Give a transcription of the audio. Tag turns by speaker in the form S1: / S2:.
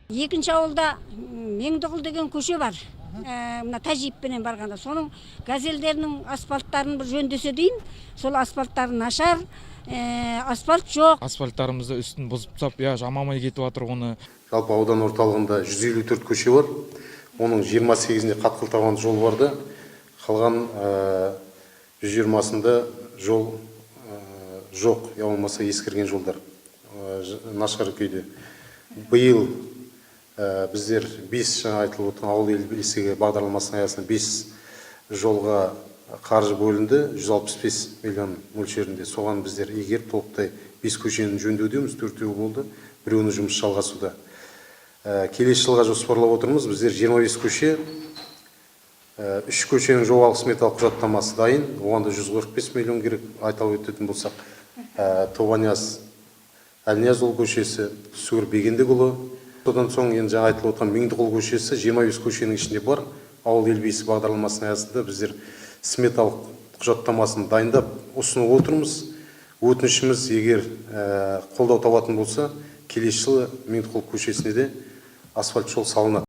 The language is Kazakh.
S1: Екінші ауылда Меңдіқұл деген көше бар. Мына Тәжиевпенен барғанда соның газельдерінің асфальттарын бір жөндесе деймін. Сол асфальттары нашар, асфальт жоқ.
S2: Асфальттарымызды үстін бұзып тастап, иә, жамамай кетіп жатыр оны.
S3: Жалпы аудан орталығында 154 көше бар. Оның 28-інде қатқыл табанды жол бар да, қалған 120-сында жол жоқ, я болмаса ескірген жолдар, нашар күйде. Биыл біздер бес, жаңа айтылып отырған «Ауыл — ел бесігі» бағдарламасының аясында бес жолға қаржы бөлінді, 165 миллион мөлшерінде. Соған біздер игеріп, толықтай бес көшені жөндеудеміз. Төртеуі болды, біреуінің жұмысы жалғасуда. Келесі жылға жоспарлап отырмыз біздер 25 көше. Үш көшенің жобалық сметалық құжаттамасы дайын, оған да 145 миллион керек. Айтап өтетін болсақ, Тобанияз Әлниязұлы көшесі, Сүгір Бегендікұлы, содан соң енді жаңа айтылып отырған Меңдіқұл көшесі 25 көшенің ішінде бар. «Ауыл — ел бесігі» бағдарламасының аясында біздер сметалық құжаттамасын дайындап, ұсынып отырмыз. Өтінішіміз егер қолдау табатын болса, келесі жылы Меңдіқұл көшесіне де асфальт жол салынады.